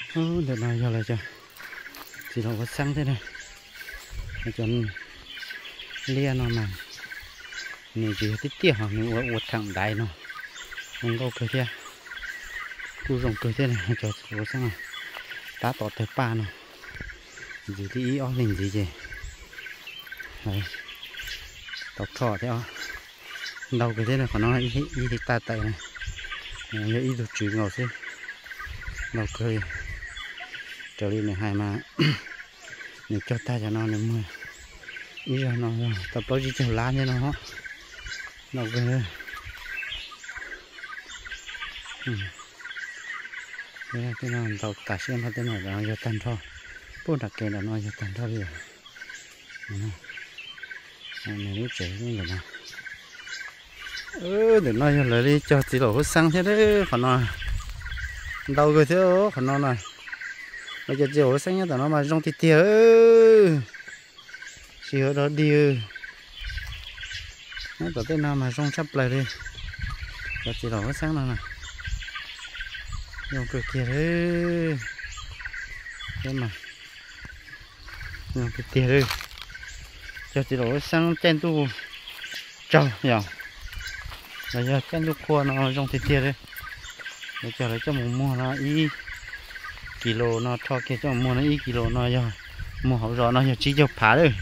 Ntawm no yog lawv cov txiv laus huab xeeb thiab na. Cov liaj no mas nws tsis yog tiaj tiaj ho nws ua ua theem ntaiv no, zoo nkauj kawg thiab, kuj zoo kawg thiab. Cov txiv laus huab xeeb no tab tom tawg paj no, ntxiv li ib ob hlis ntxiv ces tau rho thiab. Ntau kawg thiab, qhov no ib his tag tawm na, yog ib tug tswv nkaus xwb. Ntau kawg li, raws li nws hais mas nws cog tag cov no nws muag ib zaug no tau plaub tsib caug lab thiab no. Ntau kawg. Tej no ntau tas siab nrho, tej no yog tag nrho, puag nram kev nram no yog tag nrho li. Nws lub tsev ntawm no. Ntawm no yog lawv li cog txiv laus huab xeeb thiab qhov no. Ntau kawg thiab qhov no na. Lawv cov txiv laus huab xeeb nyob tom no mas zoo tiag tiag. Sij hawm dog dig. Nyob tom tej no mas zoo tshaj plaws li. Cov txiv laus huab xeeb no na, zoo kawg kiag li. Thiab mas zoo tiag tiag li. Cog txiv laus huab xeeb caij ntuj tsaug yom, los yog caij ntuj qhua no zoo tiag tiag li. Lawv cog lawv coj mus muag no ib kis lus no, rho kiag coj mus muag no ib kis lus no yog muag hauv zos no yog tsib caug phav lawm.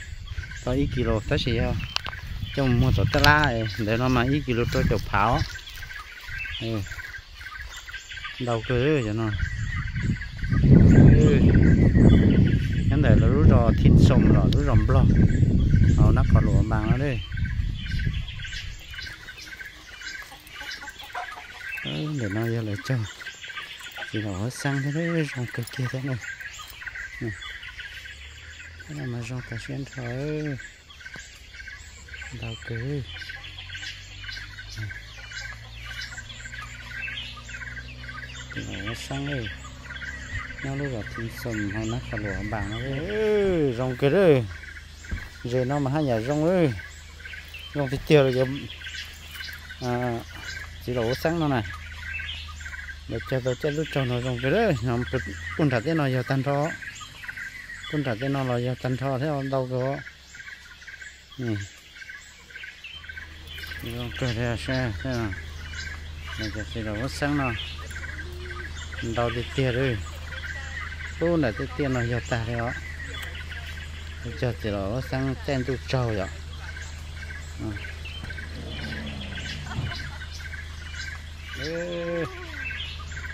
Tau ib kis lus tab sis yog coj mus muag tom taj lab ntawd no mas ib kis lus rau caum phav os. Ntau kawg cov no. Nyob ntawm lawv lub zos Thim Xoom los lub zos Nplog, hauv Nab Qhos Luam Npas no. Ntawm no yog lawv cog txiv laus huab xeeb thiab, zoo kawg kiag thiab na. Mas zoo tas siab nrho, ntau kawg. Txiv laus huab xeeb nyob lub zos Thim Xoom hauv Nab Qhos Luam Npas no, zoo kawg li. Ze no mas haj yam zoo, zoo tiag tiag li. Txiv laus huab xeeb no na, lawv cog tau caij ntuj tsaug no zoo kawg li. Puag nram tej no yog tag nrho, puag nram tej no los yog tag nrho thiab, ntau kawg. Zoo kawg li sab, cov txiv laus huab xeeb no ntau tiag tiag li. Puag nram tej tiaj no yog tag li os. Cog txiv laus huab xeeb caij ntuj tsaug yom.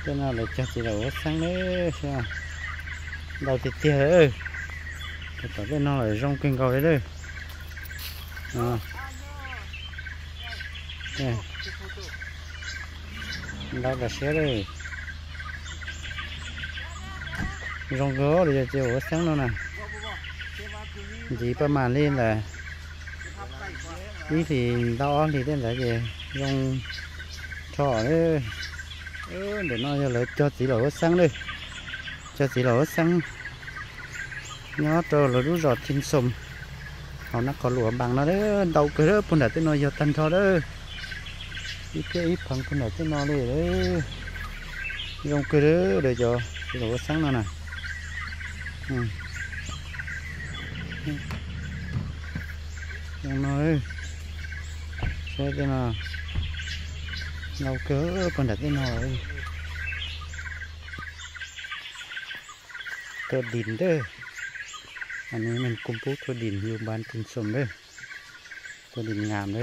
Tej no lawv cog txiv laus huab xeeb li, ntau tiag tiag. Tom tej no lawm zoo kawg nkaus li lawm. Ntau tas siab li. Zoo kawg li cov txiv laus huab xeeb no na. Ntxiv paj mas li ntawd ib hlis ntau ob hlis tej ntawd ces zoo nrho li. Ntawm no yog lawv cog txiv laus huab xeeb li. Cog txiv laus huab xeeb nyob rau lawv lub zos Thim Xoom hauv Nab Qhos Luam Npas no, ntau kawg li. Puag nram tej no yog tag nrho li. Ib pliag ib pheev puag nram tej no li. Zoo kawg li cov txiv laus huab xeeb no na. Zoo no, saib tej no, ntau kawg puag nram tej no. Thua Dinh đó. Anh em mình cũng bố Thua Dinh, dùng bàn Thim Xoom đó. Thua Dinh ngam đó.